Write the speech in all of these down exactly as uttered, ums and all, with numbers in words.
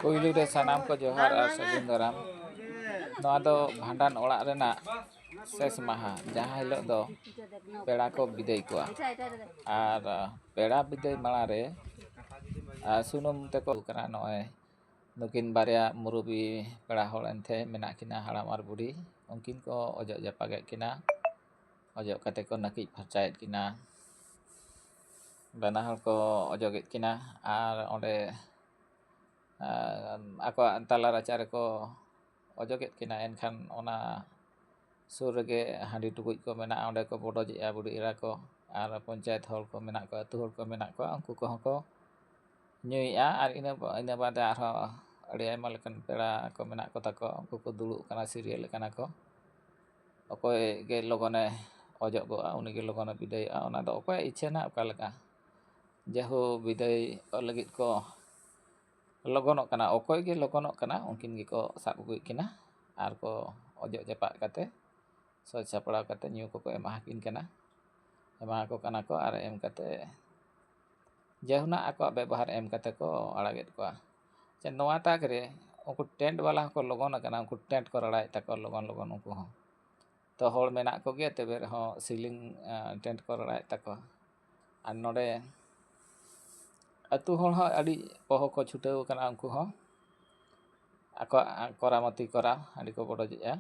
ᱯᱩᱭᱞᱩ ᱨᱮ ᱥᱟᱱᱟᱢ ᱠᱚ ᱡᱚᱦᱟᱨ ᱟᱨ ᱥᱟᱹᱜᱩᱱ ᱫᱟᱨᱟᱢ᱾ ᱱᱚᱣᱟ ᱫᱚ ᱵᱷᱟᱸᱰᱟᱱ ᱚᱲᱟᱜ ᱨᱮᱱᱟᱜ ᱥᱮᱥ ᱢᱟᱦᱟ, ᱡᱟᱦᱟᱸ ᱦᱤᱞᱳᱜ ᱫᱚ ᱯᱮᱲᱟ ᱠᱚ ᱵᱤᱫᱟᱹᱭ ᱠᱚᱣᱟ᱾ ᱟᱨ ᱯᱮᱲᱟ ᱵᱤᱫᱟᱹᱭ ᱢᱟᱲᱟᱝ ᱨᱮ ᱟᱨ ᱥᱩᱱᱩᱢ ᱛᱮᱠᱚ ᱠᱟᱱᱟ᱾ ᱱᱚᱜᱼᱚᱭ ᱱᱩᱠᱤᱱ ᱵᱟᱨᱭᱟ ᱢᱩᱨᱩᱵᱤ ᱯᱮᱲᱟ ᱦᱚᱲ ᱮᱱᱛᱮ ᱢᱮᱱᱟᱜ ᱠᱤᱱᱟ, ᱦᱟᱲᱟᱢ ᱟᱨ ᱵᱩᱰᱷᱤ᱾ ᱩᱱᱠᱤᱱ ᱠᱚ ᱚᱡᱚᱜ ᱡᱟᱯᱟᱜᱮᱫ ᱠᱤᱱᱟ᱾ ᱚᱡᱚᱜ ᱠᱟᱛᱮ ᱠᱚ ᱱᱟᱹᱠᱤᱡ ᱯᱷᱟᱨᱪᱟᱭᱮᱫ ᱠᱤᱱᱟ᱾ ᱵᱟᱱᱟ ᱦᱚᱲ ᱠᱚ ᱚᱡᱚᱜᱮᱫ ᱠᱤᱱᱟ᱾ ᱟᱨ ᱚᱸᱰᱮ ᱟᱠᱚᱣᱟᱜ ᱛᱟᱞᱟ ᱨᱟᱪᱟ ᱨᱮᱠᱚ ᱚᱡᱚᱜᱮᱫ ᱠᱤᱱᱟ᱾ ᱮᱱᱠᱷᱟᱱ ᱚᱱᱟ ᱥᱩᱨ ᱨᱮᱜᱮ ᱦᱟᱺᱰᱤ ᱴᱩᱠᱩᱡ ᱠᱚ ᱢᱮᱱᱟᱜᱼᱟ, ᱚᱸᱰᱮ ᱠᱚ ᱵᱚᱰᱚᱡᱮᱜᱼᱟ ᱵᱩᱰᱷᱤ ᱮᱨᱟ ᱠᱚ᱾ ᱟᱨ ᱯᱚᱧᱪᱟᱭᱮᱛ ᱦᱚᱲ ᱠᱚ ᱢᱮᱱᱟᱜ ᱠᱚᱣᱟ, ᱟᱹᱛᱩ ᱦᱚᱲ ᱠᱚ ᱢᱮᱱᱟᱜ ᱠᱚᱣᱟ, ᱩᱱᱠᱩ ᱠᱚᱦᱚᱸ ᱠᱚ ᱧᱩᱭᱮᱜᱼᱟ᱾ ᱟᱨ ᱤᱱᱟᱹ ᱤᱱᱟᱹ ᱵᱟᱫᱮ ᱟᱨᱦᱚᱸ ᱟᱹᱰᱤ ᱟᱭᱢᱟ ᱞᱮᱠᱟᱱ ᱯᱮᱲᱟ ᱠᱚ ᱢᱮᱱᱟᱜ ᱠᱚ ᱛᱟᱠᱚᱣᱟ, ᱩᱱᱠᱩ ᱠᱚ ᱫᱩᱲᱩᱵ ᱠᱟᱱᱟ, ᱥᱤᱨᱤᱭᱟᱞ ᱠᱟᱱᱟ ᱠᱚ᱾ ᱚᱠᱚᱭ ᱜᱮ ᱞᱚᱜᱚᱱᱮ ᱚᱡᱚᱜᱚᱜᱼᱟ, ᱩᱱᱤ ᱜᱮ ᱞᱚᱜᱚᱱᱮ ᱵᱤᱫᱟᱹᱭᱚᱜᱼᱟ᱾ ᱚᱱᱟ ᱫᱚ ᱚᱠᱚᱭᱟᱜ ᱤᱪᱪᱷᱟᱹ ᱱᱟᱜ ᱚᱠᱟ ᱞᱮᱠᱟ᱾ ᱡᱟᱦᱳ, ᱵᱤᱫᱟᱹᱭ ᱞᱟᱹᱜᱤᱫ ᱠᱚ ᱞᱚᱜᱚᱱᱚᱜ ᱠᱟᱱᱟ, ᱚᱠᱚᱭ ᱜᱮ ᱞᱚᱜᱚᱱᱚᱜ ᱠᱟᱱᱟ, ᱩᱱᱠᱤᱱ ᱜᱮᱠᱚ ᱥᱟᱵ ᱟᱹᱜᱩᱭᱮᱫ ᱠᱤᱱᱟ ᱟᱨ ᱠᱚ ᱚᱡᱚᱜ ᱡᱟᱯᱟᱜ ᱠᱟᱛᱮ ᱥᱟᱡᱽ ᱥᱟᱯᱲᱟᱣ ᱠᱟᱛᱮ ᱧᱩ ᱠᱚᱠᱚ ᱮᱢᱟ ᱠᱤᱱ ᱠᱟᱱᱟ, ᱮᱢᱟ ᱠᱚ ᱠᱟᱱᱟ ᱠᱚ᱾ ᱟᱨ ᱮᱢ ᱠᱟᱛᱮ ᱡᱟᱦᱩᱱᱟᱜ ᱟᱠᱚᱣᱟᱜ ᱵᱮᱵᱚᱦᱟᱨ ᱮᱢ ᱠᱟᱛᱮ ᱠᱚ ᱟᱲᱟᱜᱮᱫ ᱠᱚᱣᱟ᱾ ᱪᱮ ᱱᱚᱣᱟ ᱛᱟᱠ ᱨᱮ ᱩᱱᱠᱩ ᱴᱮᱱᱴ ᱵᱟᱞᱟ ᱦᱚᱸᱠᱚ ᱞᱚᱜᱚᱱ ᱟᱠᱟᱱᱟ, ᱩᱱᱠᱩ ᱴᱮᱱᱴ ᱠᱚ ᱨᱟᱲᱟᱭᱮᱫ ᱛᱟᱠᱚᱣᱟ ᱞᱚᱜᱚᱱ ᱞᱚᱜᱚᱱ ᱩᱱᱠᱩ ᱦᱚᱸ᱾ ᱛᱚ ᱦᱚᱲ ᱢᱮᱱᱟᱜ ᱠᱚᱜᱮᱭᱟ, ᱛᱚᱵᱮ ᱨᱮᱦᱚᱸ ᱥᱤᱞᱤᱝ ᱴᱮᱱᱴ ᱠᱚ ᱨᱟᱲᱟᱭᱮᱫ ᱛᱟᱠᱚᱣᱟ᱾ ᱟᱨ ᱱᱚᱰᱮ ᱟᱹᱛᱩ ᱦᱚᱲ ᱦᱚᱸ ᱟᱹᱰᱤ ᱯᱚᱦᱚ ᱠᱚ ᱪᱷᱩᱴᱟᱹᱣ ᱟᱠᱟᱱᱟ, ᱩᱱᱠᱩ ᱦᱚᱸ ᱟᱠᱚᱣᱟᱜ ᱠᱚᱨᱟᱢᱚᱛᱤ ᱠᱚᱨᱟᱣ ᱟᱹᱰᱤ ᱠᱚ ᱵᱚᱰᱚᱡᱮᱜᱼᱟ᱾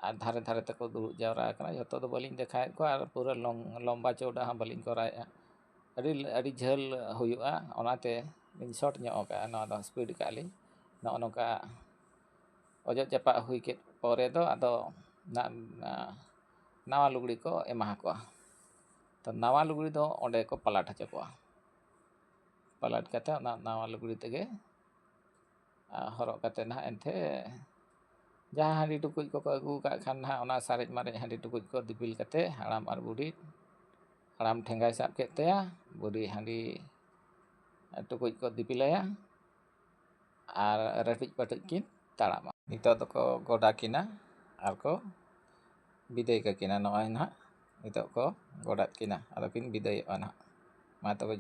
ᱟᱨ ᱫᱷᱟᱨᱮ ᱫᱷᱟᱨᱮ ᱛᱮᱠᱚ ᱫᱩᱲᱩᱵ ᱡᱟᱣᱨᱟ ᱟᱠᱟᱱᱟ᱾ ᱡᱷᱚᱛᱚ ᱫᱚ ᱵᱟᱹᱞᱤᱧ ᱫᱮᱠᱷᱟᱣᱮᱫ ᱠᱚᱣᱟ ᱟᱨ ᱯᱩᱨᱟᱹ ᱞᱚᱢ-, ᱞᱚᱢᱵᱟ ᱪᱚᱣᱰᱟ ᱦᱚᱸ ᱵᱟᱹᱞᱤᱧ ᱠᱚᱨᱟᱣᱮᱫᱼᱟ᱾ ᱟᱹᱰᱤ, ᱟᱹᱰᱤ ᱡᱷᱟᱹᱞ ᱦᱩᱭᱩᱜᱼᱟ, ᱚᱱᱟᱛᱮ ᱞᱤᱧ ᱥᱚᱨᱴ ᱧᱚᱜ ᱟᱠᱟᱫᱼᱟ, ᱱᱚᱣᱟ ᱫᱚ ᱥᱯᱤᱰ ᱟᱠᱟᱫᱼᱟ ᱞᱤᱧ᱾ ᱱᱚᱜᱼᱚ ᱱᱚᱝᱠᱟ ᱚᱡᱚᱜ ᱪᱟᱯᱟᱜ ᱦᱩᱭ ᱠᱮᱫ ᱯᱚᱨᱮ ᱫᱚ ᱟᱫᱚ ᱱᱟ-, ᱱᱟ-, ᱱᱟᱣᱟ ᱞᱩᱜᱽᱲᱤ ᱠᱚ ᱮᱢᱟ ᱠᱚᱣᱟ᱾ ᱛᱚ ᱱᱟᱣᱟ ᱞᱩᱜᱽᱲᱤ ᱫᱚ ᱚᱸᱰᱮ ᱠᱚ ᱯᱟᱞᱟᱴ ᱦᱚᱪᱚ ᱠᱚᱣᱟ᱾ ᱯᱟᱞᱟᱴ ᱠᱟᱛᱮ ᱚᱱᱟ ᱱᱟᱣᱟ ᱞᱩᱜᱽᱲᱤ ᱛᱮᱜᱮ ᱟᱨ ᱦᱚᱨᱚᱜ ᱠᱟᱛᱮ ᱱᱟᱦᱟᱜ ᱮᱱᱛᱮ ᱡᱟᱦᱟᱸ ᱦᱟᱺᱰᱤ ᱴᱩᱠᱩᱡ ᱠᱚᱠᱚ ᱟᱹᱜᱩ ᱟᱠᱟᱫ ᱠᱷᱟᱱ ᱱᱟᱦᱟᱜ, ᱚᱱᱟ ᱥᱟᱨᱮᱡ ᱢᱟᱨᱮᱡ ᱦᱟᱺᱰᱤ ᱴᱩᱠᱩᱡ ᱠᱚ ᱫᱤᱯᱤᱞ ᱠᱟᱛᱮ ᱦᱟᱲᱟᱢ ᱟᱨ ᱵᱩᱰᱷᱤ, ᱦᱟᱲᱟᱢ ᱴᱷᱮᱸᱜᱟᱭ ᱥᱟᱵ ᱠᱮᱫ ᱛᱟᱭᱟ, ᱵᱩᱰᱷᱤ ᱦᱟᱺᱰᱤ ᱴᱩᱠᱩᱡ ᱠᱚ ᱫᱤᱯᱤᱞᱟᱭᱟ ᱟᱨ ᱨᱟᱹᱴᱩᱡ ᱯᱟᱹᱴᱩᱡ ᱠᱤᱱ ᱛᱟᱲᱟᱢᱟ᱾ ᱱᱤᱛᱚᱜ ᱫᱚᱠᱚ ᱜᱚᱰᱟ ᱠᱤᱱᱟ ᱟᱨ ᱠᱚ ᱵᱤᱫᱟᱹᱭ ᱠᱟᱹᱠᱤᱱᱟ᱾ ᱱᱚᱜᱼᱚᱭ ᱱᱟᱦᱟᱜ ᱱᱤᱛᱚᱜ ᱠᱚ ᱜᱚᱰᱟᱫ ᱠᱤᱱᱟ, ᱟᱫᱚ ᱠᱤᱱ ᱵᱤᱫᱟᱹᱭᱚᱜᱼᱟ ᱱᱟᱦᱟᱜ᱾ ᱢᱟ ᱛᱚᱵᱮ᱾